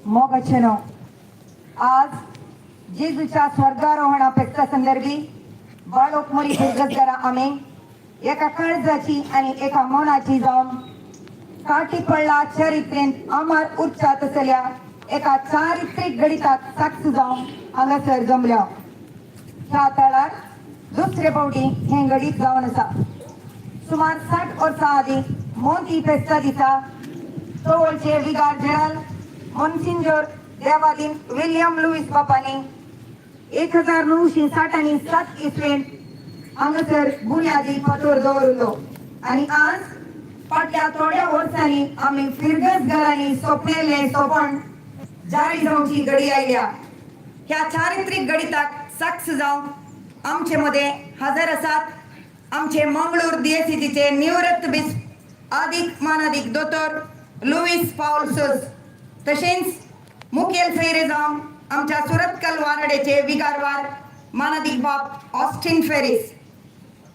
मोगाचेनो, आज जेजूच्या स्वर्गारोहणा फेस्ता संदर्भी बाळोक मोरी फिरगसदारा आमी एका काळजाची आणि एका मनाची जावन काटी पडला चरित्रेंत अमर उरच्या तसल्या एका चारित्रीक गणितात साक्ष जावन हांगासर जमल्या. ह्या तळार दुसरे फावटी हें गणीत जावन आसा. सुमार 60 वर्सां आदीं मोंती फेस्ता दिसा तवळचे विगार जनरल मोन्सिंजोर देवादीन विल्यम लुईस बापानी 1967 इसवेंत हांगासर बुन्यादी फातोर दवरिल्लो आनी आज फाटल्या थोड्या वर्सांनी आमी फिरगज घरांनी सोंपलेलें सोपण जारी जावची घडी आयल्या. ह्या चारित्रीक गणिताक साक्ष जावंक आमचे मदें हजर आसात आमचे मंगळूर दियेसीचे निवृत्त बिस्प आदीक मानादीक दोतोर लुईस पावल सोज, तशेंच मुखेल सोयरे जावन आमच्या सुरतकल वारडेचे विगारवार मानादीक बाप ऑस्टीन फेरीस,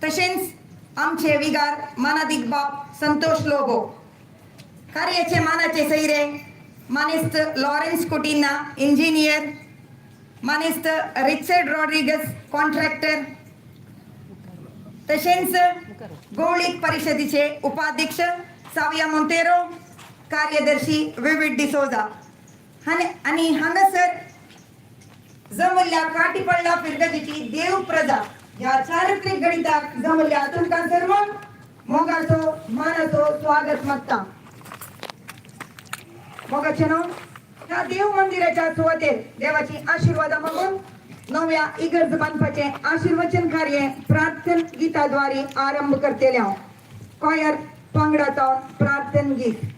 तशेंच आमचे विगार मानादीक बाप संतोष लोबो, कार्याचे मानाचे सैरे मानेस्त लॉरेन्स कुटिन्हा इंजिनियर, मानेस्त रिचर्ड रॉड्रिगस कॉन्ट्रॅक्टर, तशेंच गोवळीक परिषदेचे उपाध्यक्ष साविया मोंतेरो, कार्यदर्शी विविड डिसोजा आनी हांगासर जमल्ल्या काटीपडला फिरगजीची देव प्रजा ह्या चारित्रीक गणिताक जमल्ल्या तुमकां सर्वांक मोगाचो मानाचो स्वागत मागता. मोगाचे न्हू, ह्या देव मंदिराच्या सुवातेर देवाची आशीर्वादा मागून नव्या इगर्ज बांदपाचे आशीर्वचन कार्य प्रार्थन गीताद्वारे आरंभ करतले हांव. कॉयर पंगडाचो प्रार्थन गीत.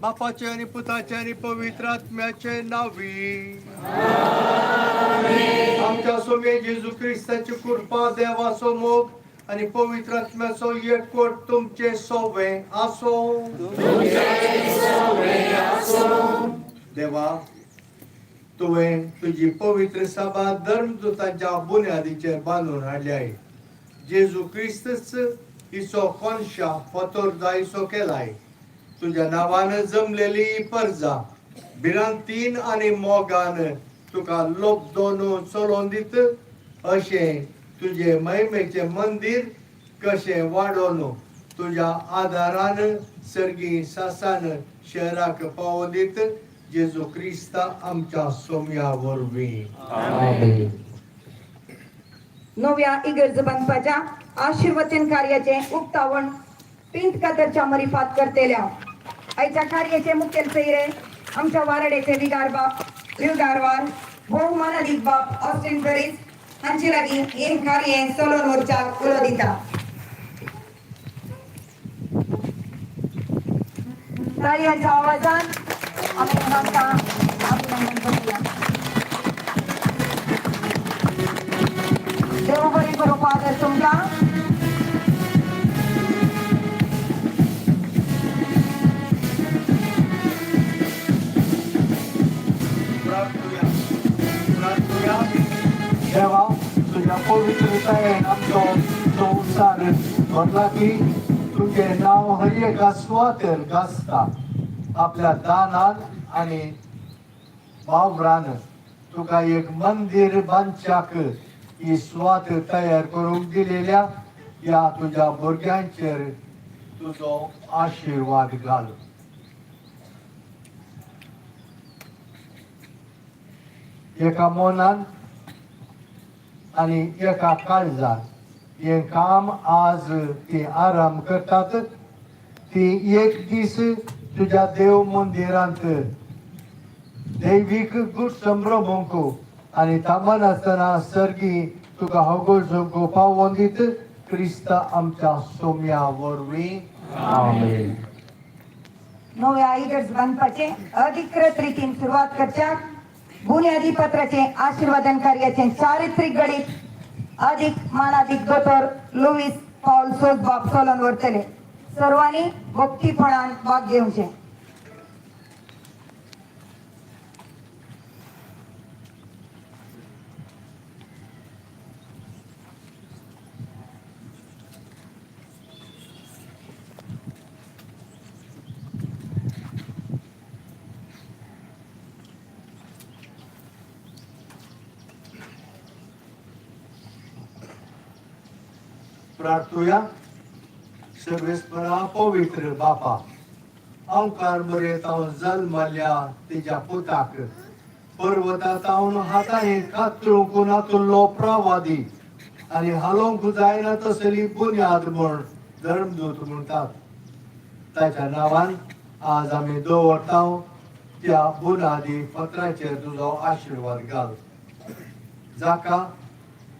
बापाचे आणि पुताचे आणि पवित्र आत्म्याचे नावी. आमच्या सोमे जेजू क्रिस्ताची कृपा, देवाचो मोग आणि पवित्र आत्म्याचो एकवट तुमचे सोवे आसो. देवा, तुवें तुजी पवित्र सभा धर्मदूतांच्या बुन्यादीचेर बांदून हाडल्याय. जेजू क्रिस्तच हिचो कोनशा फातोर जायसो केलाय. तुझ्या नांवान जमलेली परजा भिरांतीन आनी मोगान तुका लोक दोन चलोवन दित अशें तुजे महिमेचें मंदीर कशें वाडोवन तुज्या आदारान सर्गी सासान शहराक पावोवन दित, जेजू क्रिस्ता आमच्या सोम्या वरवीं. नव्या इगर्ज बांदपाच्या आशीर्वचन कार्याचे उक्तावण पिंत कातरच्या मरिफात करतेल्या. आयच्या कार्याचे मुखेल सोयरे आमच्या वारडेचे विगार बाप विगारवार भोवमानादीक बाप ऑस्टिन फेरीस हांचे लागीं हें कार्य चलोवन व्हरच्याक उलो दिता. ताळयांच्या आवाजान आमी तांकां अभिनंदन करूया. देव बरें करूं फादर तुमकां. प्रार्थुया, प्रार्थुया. देवा, तुझ्या पवित्रतायेन आमचो संवसार भरला की तुझे नांव हर एका सुवातेर गाजता. आपल्या दानान आनी वावरान तुका एक मंदीर बांदच्याक ही सुवात तयार करूंक दिलेल्या ह्या तुज्या भुरग्यांचेर तुजो आशिर्वाद घाल. एका मनान आनी एका काळजान हें काम आज ती आराम करतात. ती एक दीस तुज्या देव मंदिरांत दैवीक गुड संभ्रमूंक आनी थांबनासतना सर्गी तुका होगोळजूंक पावोवन दीत क्रिस्त आमच्या सोम्या वरवीं. आमेन. नव्या इगर्ज बांदपाचे अधिकृत रितीन सुरवात करच्या बुन्यादी पत्राचे आशीर्वादन कार्याचे चारित्रिक गणित अधिक मानादीक दोतोर लुईस पावल सोजबाब सोलन व्हरतले. सर्वांनी भक्तीपणान भाग घेवचे. प्रार्थुया. सर्वेस्परा पवित्र बापा, अंकार मरेतावन जल्मल्या तिच्या पुताक पर्वतातावन हातांनी कातरूंक नातुल्लो प्रवादी आनी हालोवंक जायना तसली बुन्याद म्हण धर्मदूत म्हणटात. ताच्या नांवान आज आमी दवरता त्या बुनादी पत्राचेर तुजो आशिर्वाद घाल, जाका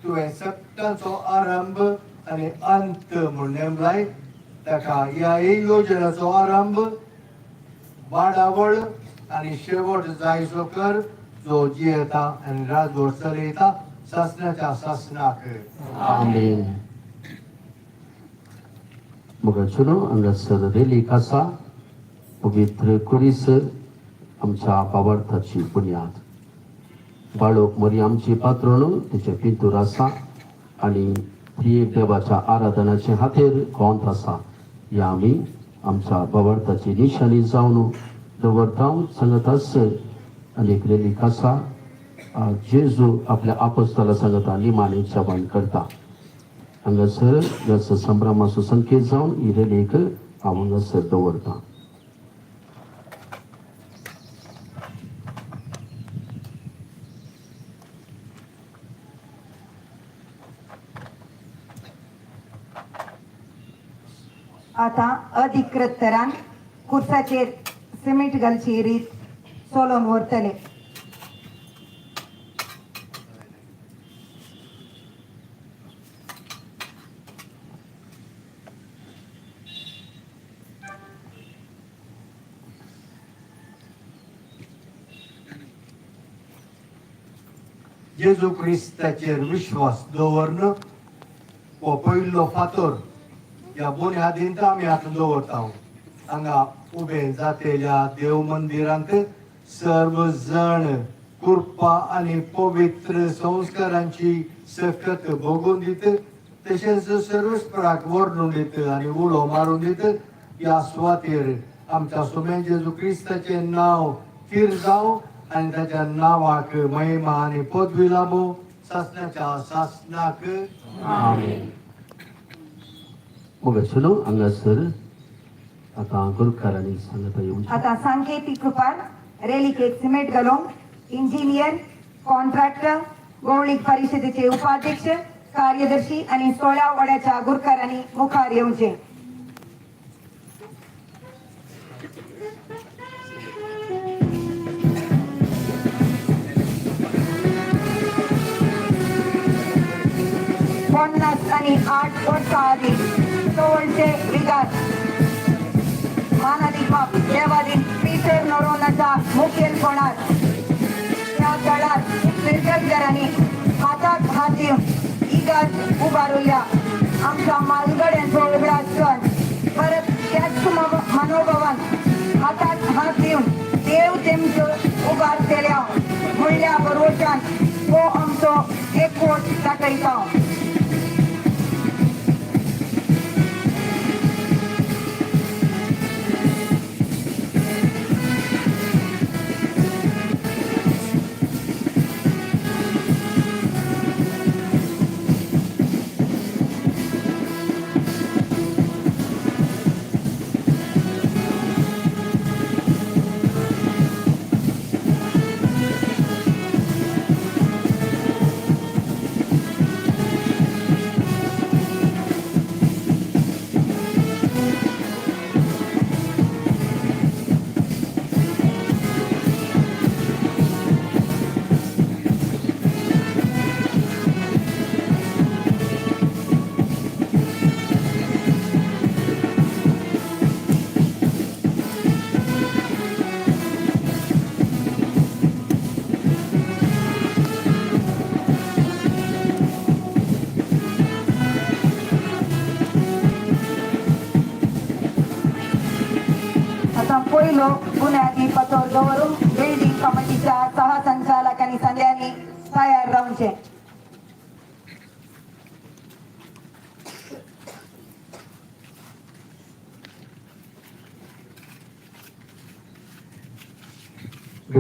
तुवें सगळ्यांचो आरंभ आनी अंत म्हूण नेमलाय. ताका ह्या योजनेचो आरंभ, वाडावळ आनी शेवट जायसो कर, जो जियेता आनी राजवट चलयता सासणाच्या सासणाक. आमेन. मोगाचेनो, हांगासर रेलीक आसा पवित्र कुरीस, आमच्या बाबार्थाची बुन्याद. बाळोक मरी आमची पात्रणू तिचे पिंतूर आसा आनी त्रिएक देवाच्या आराधनाचे हातेर गोंत आसा. ह्या आमी आमच्या बाबार्थाची निशाणी जावन दवरता. सांगत आस आनी एक रेलीक आसा, जेजू आपल्या आपोस्ताला सांगता निमाणे जेवण करता. हांगासर जाचो संभ्रमाचो संकेत जावन ही रेलीक हांव हांगासर दवरता. आता अधिकृत तरान कुर्साचेर सिमेंट घालची रीत सोलोवन व्हरतले. जेजू क्रिस्ताचेर विश्वास दवरन हो पयलो फातर ह्या बुन्यादींत आमी आतां दवरता. हांगा उबे जातेल्या देव मंदिरांत सर्व जण कृपा आनी पवित्र संस्कारांची सकत भोगून दीत, तशेंच सर्वेस्पराक वर्णून दीत आनी उलो मारून दीत. ह्या सुवातेर आमच्या सुमे जेजू क्रिस्ताचें नांव थीर जावं आनी ताच्या नांवाक महिमा आनी पदवी लाबूं सासणाच्या सासणाक. आमेन. मोगाचेनो, हांगासर आतां गुरकारांनी सांगता येवचें. आता सांकेतिक रुपान रेलिकेक सिमेंट घालूंक इंजिनियर, कॉन्ट्रॅक्टर, गौळीक परिषदेचे उपाध्यक्ष, कार्यदर्शी आणि 16 वड्याच्या गुरकारांनी मुखार येवचे. पन्नास आणि 8 वर्सां आदी तवळचे विगार मानादीक बाप देवादीक पीटर नोरोनाच्या मुखेलपणात त्या काळार फिरगतकारांनी हातात हात दिवन इगर्ज उबारुल्या. आमच्या मालगड्यांचो उगडास करून परत त्याच मनोभावान हातात हात दिवन देव तेमचो उबार केल्या म्हणल्या बरोवच्यान हो आमचो एकवट दाखयता.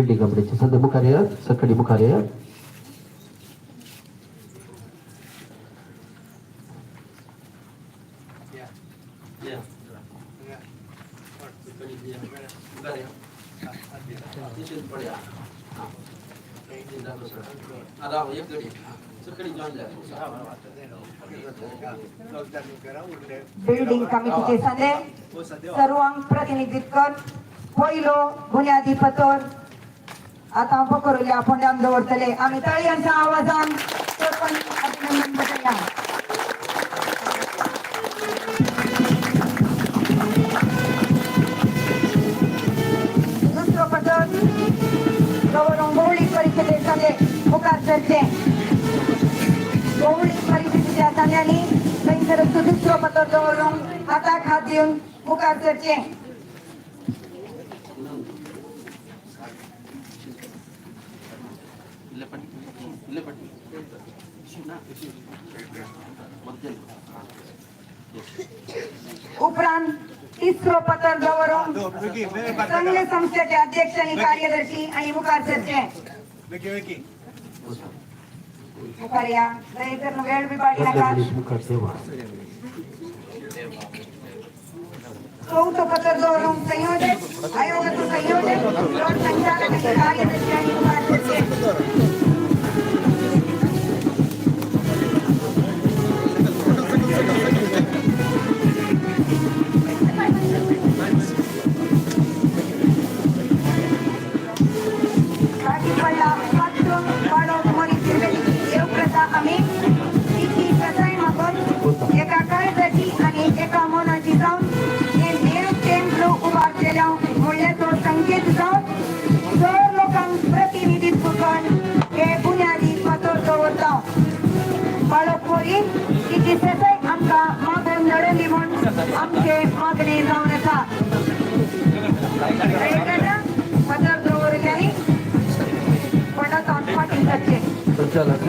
बिल्डिंग कमिटीचे सध्या मुखार येयात, सकडी मुखार येयात. बिल्डिंग कमिटीचे संदे सर्वांक प्रतिनिधित्व कर पयलो बुन्यादी पतर आतां पकरुल्या फोंड्यान दवरतले. आमी ताळयांच्या आवाजान सरपंच अभिनंदन करया. दुसरो पतर दवरून गौळी परिषदे संदे मुखार सरचे. गौळी परिषदेच्या संद्यांनी थंयसर दुसरो पतर दवरून हाताक हात दिवन मुखार सरचे. उपरांत तिसरो पत्र दवरून संघ संस्थेचे अध्यक्ष आणि कार्यदर्शी आणि मुखार सरचे. मुखार या, दयेकर वेळ बी पाडी नाका. मुखार सेवा. चौथो पत्र दवरून संयोजक, आयोगाचो संयोजक, संचालक आणि कार्यदर्शी आणि मुखार सरचे. बाकी पडला पात्र बाळो मोरी तिरवेली देवप्रथा आमी तिची प्रथाय मागून एका काळजाची आणि एका मनाची जावन हे देव टेम्पल उबारचेल्या म्हणल्यार तो संकेत जावन चड लोकांक प्रतिनिधित्व करून हे बुन्यादी फातर दवरता. बाळक मोरी तिची सताय आमकां मागून नडली म्हूण आमचे मागणी जावन आसा. फातर दवरिल्ल्यांनी कोणाक फाटीं सरचें. संचालक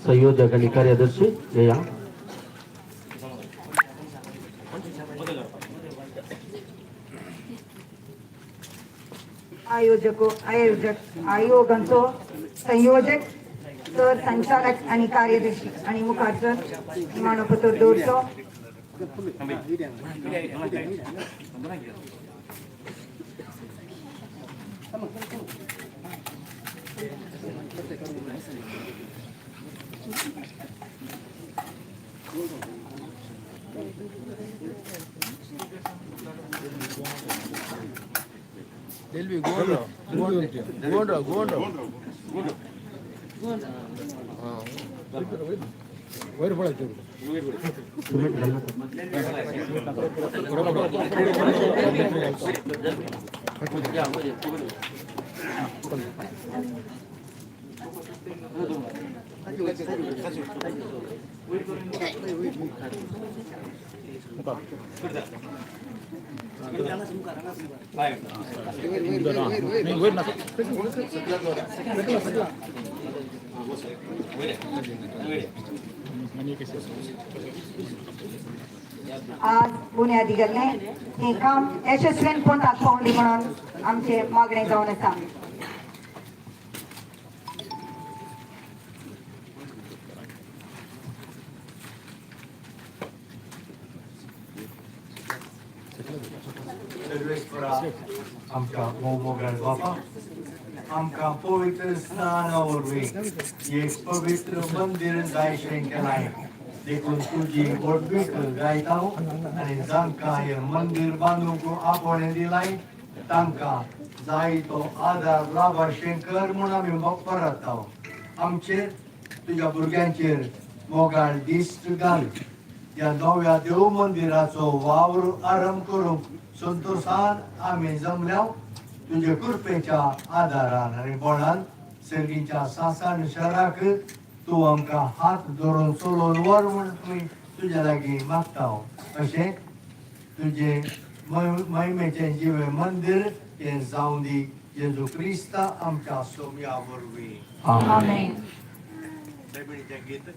संयोजक आणि कार्यदर्शी येया. आयोजक आयोजक आयोगांचो संयोजक सर, संचालक आणि कार्यदर्शी आणि मुखार सर मानपत्र दवरचो. आज बुन्यादी गेल्लें हें काम यशस्वीन पोंताक पावली म्हणून आमचे मागणें जावन आसा. सर्वेस्परा आमच्या मोगल बापा, आमकां पवित्र स्नाना वरवीं एक पवित्र मंदिर जायशें केलां, देखून तुजी व्हडवीक गायता आनी जांकां हें मंदिर बांदूंक आपोवणें दिलाय तांकां जाय तो आदार लाभाशें कर म्हूण आमी परत. आमचेर तुज्या भुरग्यांचेर मोगाळ दिश्ट घाल. ह्या नव्या देव मंदिराचो वावर आरंभ करूंक संतोशान आमी जमल्या. तुजे कृपेच्या आदारान आनी बळान सर्गीच्या सासान शहराक तूं आमकां हात धरून चलोवन व्हर म्हूण तुमी तुज्या लागीं मागता. अशें तुजें महिमेचें जिवें मंदीर हें जावं दी, जेजू क्रिस्ता आमच्या सोम्या वरवीं. आमेन. सायबिणीचें गीत.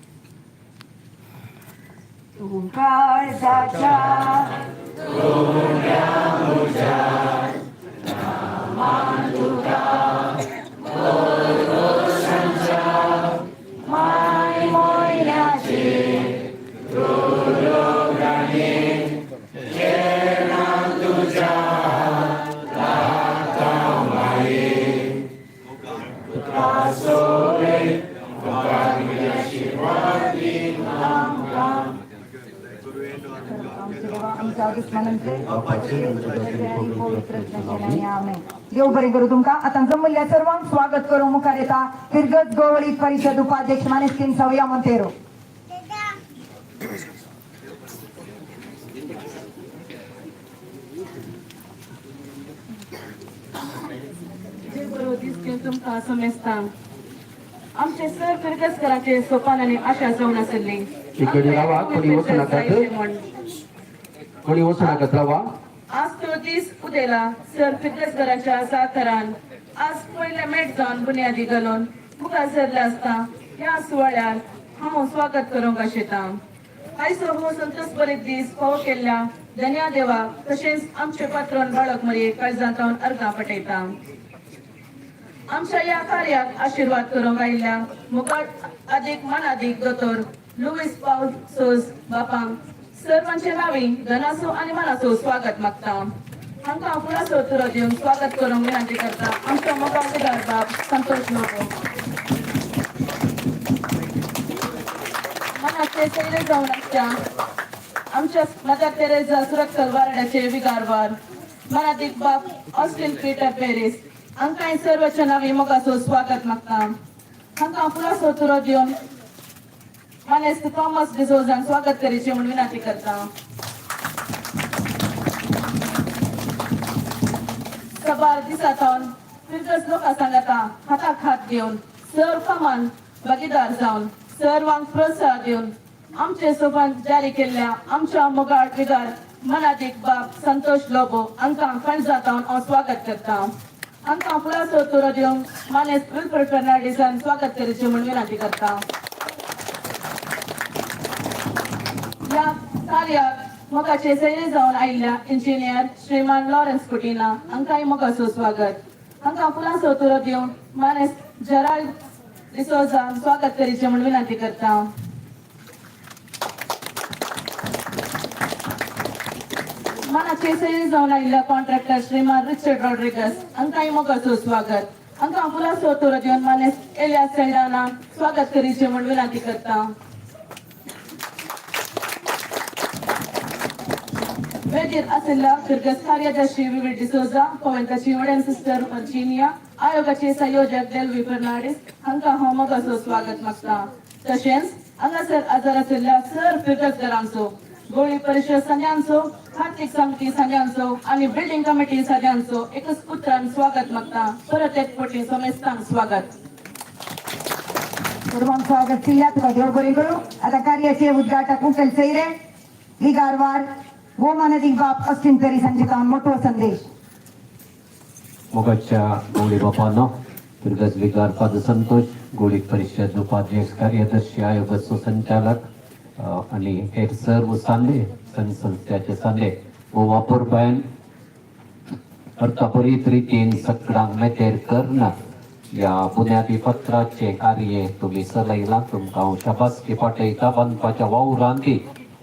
तूं काळजाच्या माय मोयनाची आमच्या दुश्मनांचे पवित्र. आमेन. देव बरें करूं तुमकां. आतां जमल्ल्या सर्वांक स्वागत करूं मुखार येता फिरगज गोवळी परिषद उपाध्यक्ष मानेस्तीन सवया मोंतेरो. जे बरो दीस दिवन तुमकां समेस्तांक. आमचे सर फिरगसकराचे सोपान आनी आशा जावन आसली. इकडे रावा, कोणी वचू नाकात. म्हण कोणी वचू नाकात, रावा. आज तो दीस उदेला सर फिरगसकराच्या सातारान आज पयले मेट जावन बुन्यादी घालून मुखार सरले आसता. ह्या सुवाळ्यार हांव स्वागत करूंक आशेतां. आयचो हो संतोष बरे दीस फावो केल्ल्या धन्या देवाक तशेंच आमचे पात्रोन बाळक मरये काळजांत हांव अर्गां पटयता. आमच्या ह्या कार्याक आशिर्वाद करूंक आयिल्ल्या मुखार आदीक मानादीक दोतोर लुईस पावल सोज बापांक सर्वांचे नावी धनाचो आनी मानाचो स्वागत मागता. हांकां फुलाचो तुरो दिवन स्वागत करूंक विनंती करता आमचो मोगाळ बाप संतोष लोबो. मनाचे सैरे जावन आसच्या आमच्या मदर तेरेझा सुरक्षल वारड्याचे विगारवार मनादीक बाप ऑस्टिन पीटर पेरीस हांकांय सर्वच्या नावी मोगाचो स्वागत मागता. हांकां फुलाचो तुरो दिवन मानेस्त थॉमस डिसोजान स्वागत करीचे म्हूण विनंती करता. सबार दिसा सावन फिरगज लोकां सांगाता हाताक हात घेवन सर कामान भागीदार जावन सर्वांक प्रोत्साह दिवन आमचे सोबत जारी केल्ल्या आमच्या मोगाळ विगार मनादीक बाप संतोष लोबो हांकां काळजांत हांव स्वागत करता. हांकां फुलाचो तुरो दिवन मानेस्त विल्फ्रेड फर्नांडीसान स्वागत करीचें म्हूण विनंती करता. ह्या कार्याक मोगाचे सैरे जावन आयिल्ल्या इंजिनियर श्रीमान लॉरन्स कुटिना हांकांय मोगाचो स्वागत. हांकां फुलांचो तुरो दिवन मानेस्त जेराल्ड डिसोजा स्वागत करीचें म्हूण विनंती करता. मानाचे सैरे जावन आयिल्ल्या कॉन्ट्रॅक्टर श्रीमान रिचर्ड रॉड्रिगस हांकांय मोगाचो स्वागत. हांकां फुलांचो तुरो दिवन मानेस्त एलिया सेल्डाना स्वागत करीचें म्हूण विनंती करता. वेदीर आशिल्ल्या फिरगस कार्यादर्शी विविड डिसोजा, कोवेंताची वडेन सिस्टर वर्जिनिया, आयोगाचे संयोजक डेल्वी फर्नांडीस हांकां हांव मोगाचो स्वागत मागता. तशेंच हांगासर आजार आशिल्ल्या सर फिरगसकारांचो, गोळी परिशद सगळ्यांचो, आर्थिक समिती सगळ्यांचो आनी बिल्डिंग कमिटी सगळ्यांचो एकच उतरान स्वागत मागता. परत एक फावटी समेस्तांक स्वागत. सर्वांक स्वागत केल्या. तुका देव बरें करूं. आता कार्याचे उद्घाटक मुखेल सैरे विगारवार गो मानादीक बाप ऑस्टिन पेरीस हांचे काम मोठो संदेश. मोगाच्या गवळी बापानो, फिरगज विगार फादर संतोष, गोळी परिषद उपाध्यक्ष, कार्यदर्शी, आयोगाचो संचालक आणि हेर सर्व सांदे संस्थेचे सांदे हो वापरपायन अर्थापरीत रितीन सगळ्यांक मेतेर करना ह्या बुन्यादी पत्राचें कार्य तुमी चलयलां. तुमकां हांव शाबासकी पाठयता. बांदपाच्या वावरांत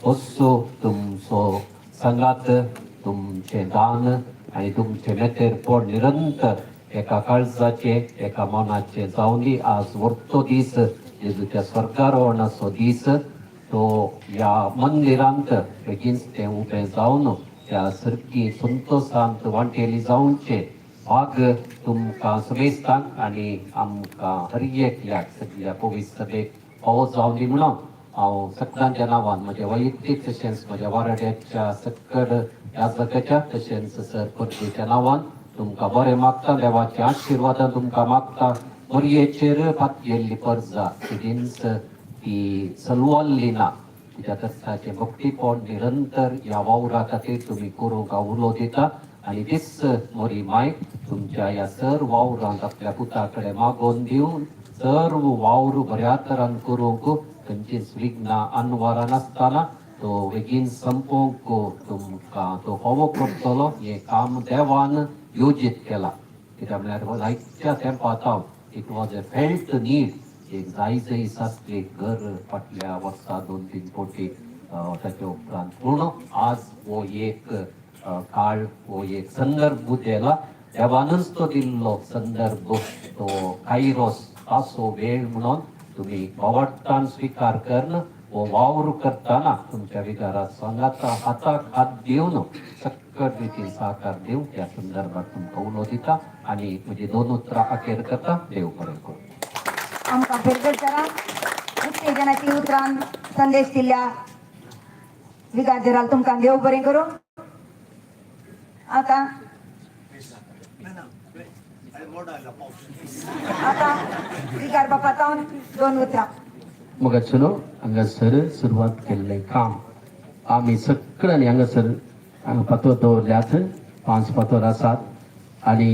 असो तुमचो सांगात, तुमचें दान आनी तुमचें मेतेरपण निरंतर एका काळजाचें एका मनाचें जावन दी. आज व्हडतो दीस, जेजूच्या स्वर्गारोहणाचो दीस, तो ह्या मंदिरांत बेगीनच तें उबें जावन त्या सरकी संतोशांत वांटेली जावचें भाग तुमकां समेस्तांक आनी आमकां हर एकल्याक सगल्या पवित्र सभेक फावो जावन दी म्हणून हांव सगळ्यांच्या नांवान म्हज्या वैयक्तीक तशेंच म्हज्या वाराड्याच्या सक्कड याजकाच्या तशेंच सर परबेच्या नांवान तुमकां बरें मागता, देवाचे आशिर्वादान तुमकां मागता. मोरयेचेर पातयेल्ली परजा सदींच ती चलवल्ली ना, कित्याक ताचें भक्तीपण निरंतर ह्या वावरा खातीर तुमी करूंक हांव उलो दिता. आनी दीस मोरी माय तुमच्या ह्या सर्व वावरांत आपल्या पुता कडेन मागोवन दिवन सर्व वावर बऱ्या तरान करूंक, खंयचीच विघ्नां अनवरां नासतना तो बेगीन संपोवंक तुमकां तो फावो करतलो. हें काम देवान योजीत केलां, कित्याक म्हळ्यार जायत्या तेंपा हांव it was a felt need. एक जाय जय आसली घर फाटल्या वर्सा 2-3 कोटी ताच्या उपरांत, पूण आज हो एक काळ, हो एक संदर्भ दिला, देवानच तो दिल्लो संदर्भ, तो कायरोस तासो वेळ म्हणून तुमी बावडटान स्विकार करन हो वावर करतना तुमच्या विगारात सांगाता हाताक हात दिवन सक्कट रितीन साकार दिवन त्या संदर्भात तुमकां उलो दिता आनी म्हजी दोन उतरां अखेर करता. देव बरें करूं. आमकां फिरगजकारांक उत्तेजनाची उतरान संदेश दिल्ल्या विगार जेराल तुमकां देव बरें करूं. आतां आतां विगार बापा तावन दोन उतरां. मोगाचेलो, हांगासर सुरवात केल्लें काम आमी सगळ्यांनी हांगासर हांगा फातर दवरल्यात, 5 फातर आसात आनी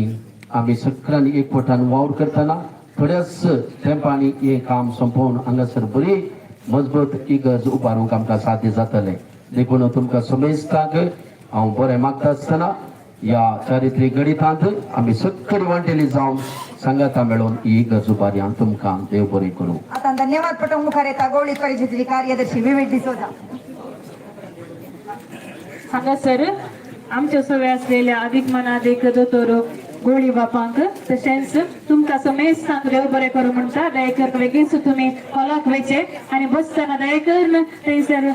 आमी सगळ्यांनी एकवटान वावर करतना थोड्याच तेंपांनी हें काम सोंपोवन हांगासर बरी मजबूत इगर्ज उबारूंक आमकां साध्य जातलें. देखून तुमकां समेस्तांक हांव बरें मागता आसतना ह्या चारित्रीक गणितांत आमी सगळी वांटेली जावन सांगाता मेळोवन ही इगर्ज उबारया. तुमकां देव बरें करूं. आतां धन्यवाद पटोवंक मुखार येता गोवळी कॉलेजीची कार्यदर्शी विवेक डिसोजा. हांगासर आमच्या सगळे असलेल्या अधिक मनादीक दोतोर गोळी बापांक तशेंच तुमकां समेस्तांक देव बरें करूं म्हणटा. दया बेगीनच तुमी हॉलाक वयचे आनी बसतना दया करून थंयसर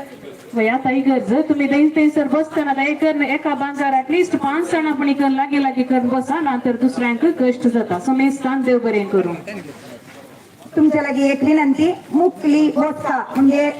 आतां इगर्ज तुमी थंयसर बसतना दया करून एका बांकार एटलिस्ट 5 जाणां पण करून लागीं लागीं करून बसा, ना तर दुसऱ्यांक कश्ट जाता. समेस्तांक देव बरें करूं. तुमच्या लागीं एक विनंती, मुकली बसका म्हणजे